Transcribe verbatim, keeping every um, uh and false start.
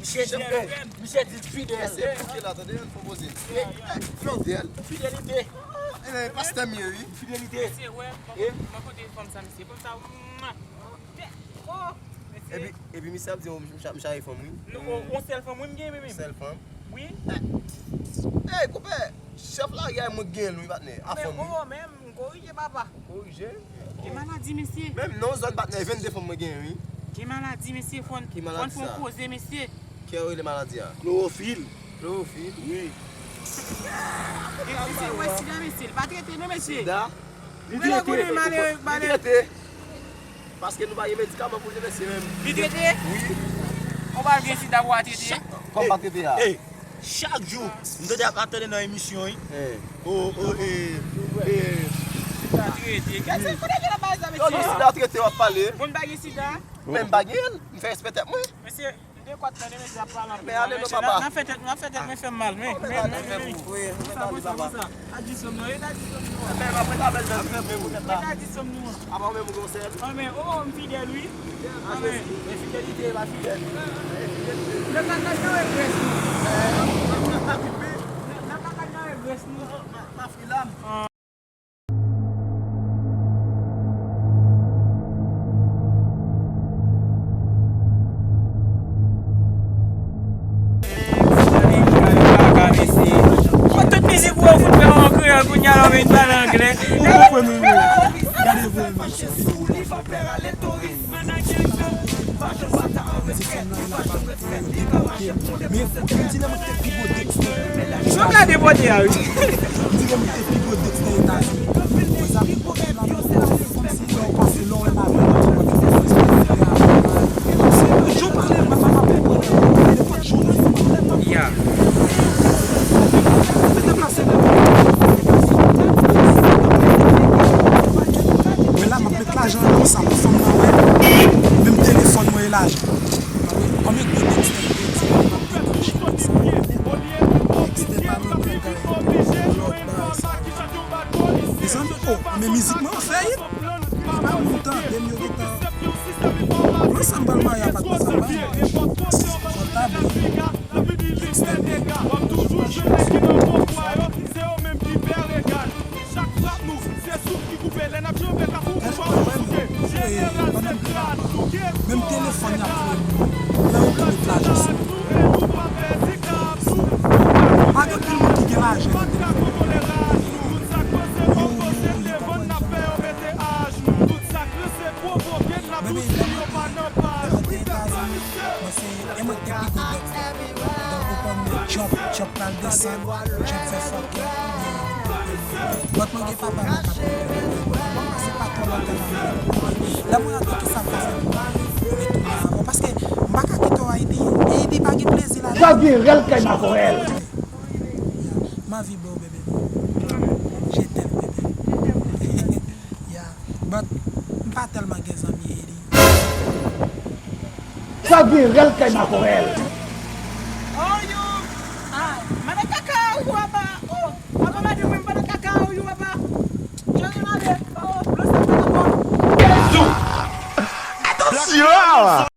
Misye di l, misye di l fidèl. Mesye bouke la, tande, yon fò poze. Fidèl. Fidelite. Eh, pastè m ye, wi. Fidelite. Mesye, wè, mwen, mwen kote fanm sa, mesye. Fanm sa, mwa. Oh, mesye. Epi, epi misye ap di, "Oh, m cha-, m chaje fanm, wi." Non, oh, yon sèl fanm, wi, m gen, wi, wi. Sèl fanm. Wi. Eh, konpè, chèf lari a mwen gen l, wi, patnè. A fanm, wi. Men, oh, men, m korije, papa. Korije. Ki maladi, mesye? Menm non zòn patnè, vennde fanm mwen gen, wi. Ki maladi, mesye? Fòn, fòn fè yon koze, mesye. Ki yo rele maladi a? Klowofil. Klowofil? Wi. Mesye, wè sida, mesye. Li pa trete, non, mesye. Sida? Li trete. Li trete. Paske nou pa gen medikaman pou li, mesye, menm. Li trete? Wi. Ou pa gen sida pou a trete? Kòm pa trete a. Chak jou, m tande ap ap tande nan emisyon, wi. O, o, e, e. Sida trete. Gade, kote gen nan bagay sa, mesye? Non, non, sida trete, w ap pale. Moun pa gen sida? Men m pa gen l, m fè respè tèt mwen. Mesye, m te kwat tande mesye ap pale anpil. Men ale non, papa. N ap fè tèt, n ap fè tèt mwen fè m mal, men, men, men, men. Konsa, konsa, konsa. Adisonm nan, e adisonm nou an. Mwen ta di sòm nou an. Apa ou menm ou gen yon sèl? Anben, o, m fidèl, wi. Anben. E fidelite, e pa fidèl. N ap pa kal nan regrès nou. N ap pa kal nan regrès nou. Ma, ma fille là. Tout mizik ou yo fout fè an kreyòl, kounye a la w vin pale anglè. Ou konprann mwen, gade vre. Sa w gade pote a, wi. Ya. Men la, m ap met lajan nan konsa pou fanm nan wè. Menm telefòn mwen e lajan. Konbyen gwo dèks tèt de di m ap pran chèn sa? Dèks tèt a mwen pran kay. Lòt bagay sa. Mezanmi, o, men mizik mwen yo fè hit. Pa moun tande m yo gentan. Mwen sa m pral marye a pa t konn sa m marye. Fò ta byen. Dèks tèt de. Chak frap nou, se souf ki koupe. Lè n ap janbe, ka fou pou chwa nou souke. Jeneral se krad souke. Menm telefòn y ap voye moun. Lè yo tou met lajan sou. Pa gen anpil moun ki gen lajan nan telefòn. Yo, yo, yo pa wè. Bebe, lè mwen te, lè mwen te Etazini, mwen se, e mwen ki te pi gwo dèks. Donk, ou konn Trump, Trump pral desann, Trump fè fòkè. But mwen gen papa mwen k ap rete Amerik. Mwen pase pa twò lontan nan Amerik. Lè mwen rantre, kisa m ka fè pou mwen retounen ankò? Paske m pa ka kite w Ayiti. E Ayiti pa gen plezi ladan. Sa gen rèl kay makorèl. M anvi ba w, bebe. Je t'aime, bebe. Yeah. But m pa tèlman gen zanmi Haiti. Sa gen rèl kay makorèl. Oh, you. Ah, mwen nan kaka, ou apa? Oh, apa mwen di mwen pa nan kaka, ou apa? Jodi mwen de, oh, lo sa pa bon. Atansyon!